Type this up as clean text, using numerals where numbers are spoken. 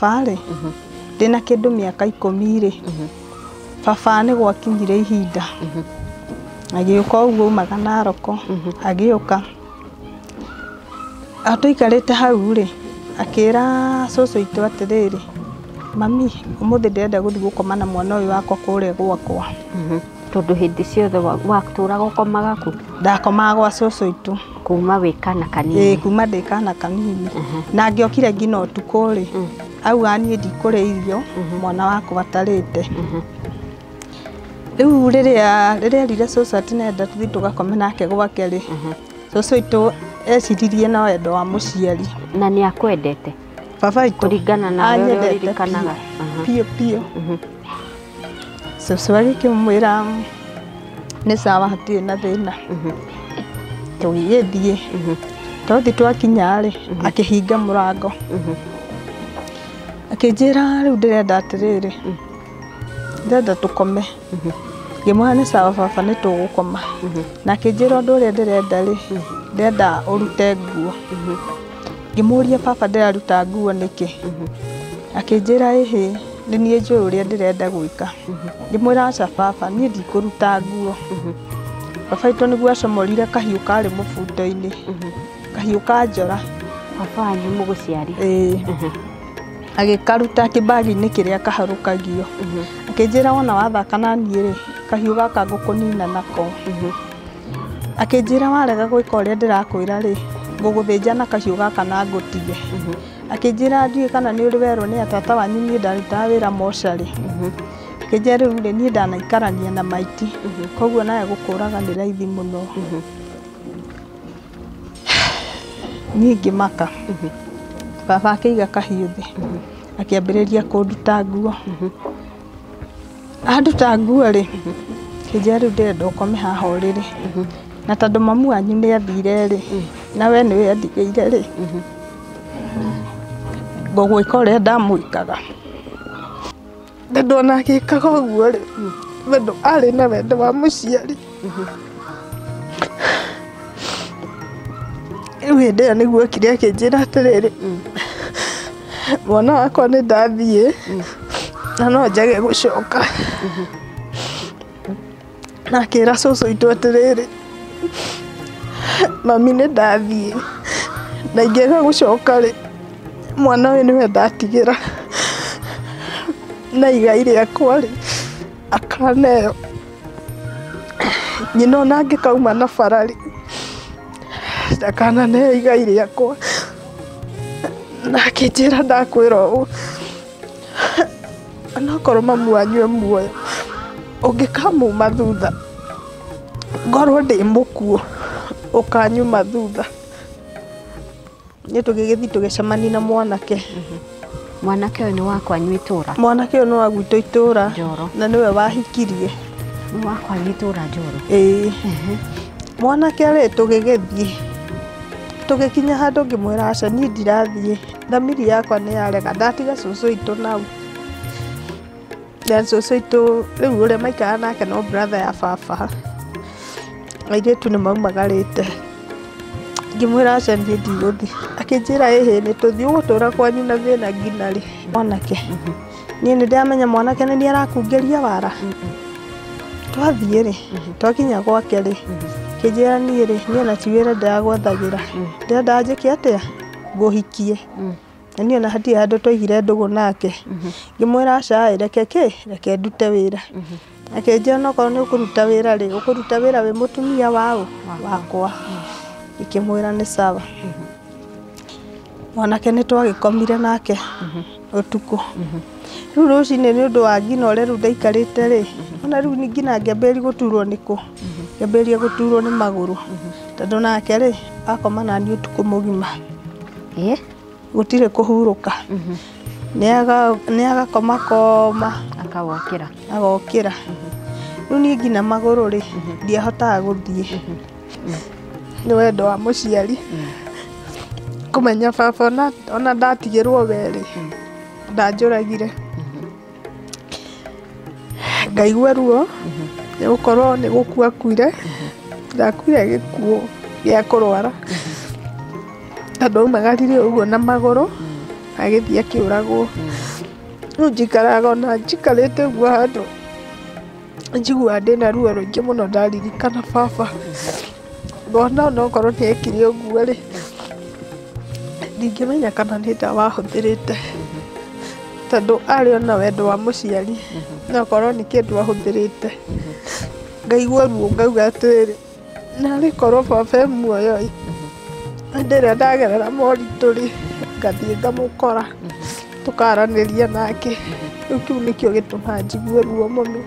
Baba rĩ, ndĩna kĩndũ mĩaka 10 rĩ, baba nĩ gwakinyire ihinda agĩũka ũguo aumaga Naroko, agĩũka atũikarĩte hau rĩ, akĩra cũcũ witũ atĩrĩrĩ, mami, ũmũthĩ ndĩrenda gũthiĩ gũkoma na mwana ũyũ wakwa kũrĩa gwakwa. Tondũ hĩndĩ ciothe watũraga ũkomaga kũ? Ndakomaga gwa cũcũ witũ. Kuma wĩ kana kanini? Ĩĩ, kuma ndĩ kana kanini. Na angĩokire nginya ũtukũ rĩ, auga niĩ ndikũrĩa irio mwana wakwa atarĩte. Rĩu rĩrĩa erire cũcũ atĩ nĩarenda tũthiĩ tũgakome nake gwake rĩ, cũcũ witũ eciririe na wendo wa mũciari. Na nĩ akwendete? Baba witũ Kũringana na ũrĩa anyendete ũririkanaga. Biũ biũ. Cũcũ agĩkĩmwĩra nĩ sawa, hatirĩ na thĩna. Tũgĩgĩthiĩ. Twathiĩ twakinya rĩ, akĩhinga mũrango. Akĩnjĩra rĩu ndĩrenda atĩrĩrĩ, ndĩrenda tũkome. Ngĩmwĩra nĩ sawa baba, nĩ tũgũkoma. Na akĩnjĩra ũndũ ũrĩa ndĩrenda rĩ, ndĩrenda ũrute nguo. Ngĩmũria baba ndĩraruta nguo nĩkĩ? Akĩnjĩra ĩhĩ, nĩ niĩ njũĩ ũrĩa ndĩrenda gwĩka. Ngĩmwĩra aca baba, niĩ ndikũruta nguo. Baba witũ nĩguo acomorire kahiũ karĩ mũbuto-inĩ, kahiũ ka njora. Baba wanyu mũgũciari? Ĩĩ. Agĩkaruta kĩbagi-inĩ kĩrĩa kaharũkagio. Akĩnjĩra wona wathaka na niĩ rĩ, kahiũ gaka ngũkũnina nako. Akĩnjĩra warega gwĩka ũrĩa ndĩrakwĩra rĩ, ngũgũthĩnja na kahiũ gaka na ngũtige. Akĩnjĩra ndiũĩ kana nĩ ũrĩ werwo nĩ atata wanyu niĩ ndarutaga wĩra mocarĩ. Akĩnjĩra rĩu rĩ, niĩ ndanaikarania na maiti, koguo nawe gũkũraga nĩ raithi mũno. Niĩ ngĩmaka. Baba akĩiga kahiũ thĩ, akĩambĩrĩria kũnduta nguo. Anduta nguo rĩ, akĩnjĩra rĩu ndĩrenda ũkome haha ũrĩrĩ. Na tondũ mamu wanyu nĩ athire rĩ, na we nĩwe andigĩire rĩ, ngũgwĩka ũrĩa ndamwĩkaga. Tondũ ona agĩkaga ũguo rĩ, bado arĩ na wendo wa mũciari. Rĩu hĩndĩ ĩyo nĩguo okire akĩnjĩra atĩrĩrĩ, mwana wakwa nĩ ndathiĩ na no njage gũcoka. Na akĩra cũcũ witũ atĩrĩrĩ, mami nĩ ndathiĩ na ingĩaga gũcoka rĩ, mwana ũyũ nĩwe ndatigĩra na igai rĩakwa rĩ, akaneo. Nyina ona angĩkauma na bara rĩ, ndakananeo igai rĩakwa. Na akĩnjĩra ndakwĩra ũũ, onokorwo mamu wanyu e muoyo, ũngĩkamuma thutha, ngorwo ndĩ mũkuũ, ũkanyuma thutha. Nĩ tũgĩgĩthiĩ tũgĩcemania na mwanake. Mwanake ũyũ nĩ wa kwanyu itũra? Mwanake ũyũ nĩ wa gwitũ itũra. Njoro. Na nĩwe wahikirie. Nĩ wa kwanyu itũra Njoro? Ĩĩ. Mwanake rĩ, tũgĩgĩthiĩ. Tũgĩkinya handũ ngĩmwĩra aca niĩ ndirathiĩ. Thamiri yakwa nĩ yarega, ndatiga cũcũ witũ nau. Na cũcũ witũ rĩu ũrĩa maikaraga nake no brother ya baba. Airĩtu nĩ maumagarĩte. Ngĩmwĩra aca niĩ ndigũthiĩ. Akĩnjĩra ĩhĩ nĩ tũthiĩ, ũgũtũra kwanyu na thĩna nginya rĩ. Mwanake. Niĩ nĩ ndĩramenya mwanake nĩ niĩ arakungĩria wara. Twathiĩ rĩ, twakinya gwake rĩ, akĩnjĩra niĩ rĩ, niĩ ona ti wĩra ndĩragwethagĩra. Ndĩrenda njĩke atĩa? Ngũhikie. Na niĩ ona hatirĩ handũ twaigire ndũgũ nake. Ngĩmwĩra aca ĩ, reke kĩ, reke ndute wĩra. Akĩnjĩra onokorwo nĩ ũkũruta wĩra rĩ, ũkũruta wĩra wĩ mũtumia waũ? Wakwa. Ngĩkĩmwĩra nĩ sawa. Mwanake nĩ twagĩkomire nake ũtukũ. Rĩu rũcinĩ nĩ ũndũ wa ngina ũrĩa rĩu ndaikarĩte rĩ, ona rĩu nginya ngĩambĩrĩria gũturwo nĩ kũ? Ngĩambĩrĩria gũturwo nĩ magũrũ. Tondũ nake rĩ, akoma naniĩ ũtukũ mũgima. Gũtirĩ kũhurũka. Nĩ agakoma koma. Akawokĩra. Agokĩra. Rĩu niĩ nginya magũrũ rĩ, ndiahotaga gũthiĩ. Nĩ wendo wa mũciari. Kũmenya baba ona ndatigĩrwo we rĩ, ndanjũragire. Ngaigua ruo, nĩ gũkorwo nĩ gũkua akuire. Ndakuire gĩkuũ gĩa kũrwara. Tondũ aumagarire ũguo na magũrũ, agĩthiĩ akĩũragwo. Rĩu njikaraga ona njikarĩte ũguo handũ njiguaga ndĩna ruo rũingĩ mũno ndaririkana baba. Ngona onokorwo nĩ ekire ũguo rĩ, ndingĩmenya kana nĩ ndawa ahũthĩrĩte, tondũ arĩ ona wendo wa mũciari, no korwo nĩ kĩndũ ahũthĩrĩte. Ngaigua ruo ngauga atĩrĩrĩ, narĩ korwo baba e muoyo ĩ, hĩndĩ ĩrĩa ndagerera moritũ rĩ, ngathiĩ ngamũkora, tũkaranĩria nake. Rĩu kĩu nĩkĩo gĩtũmaga njigue ruo mũno.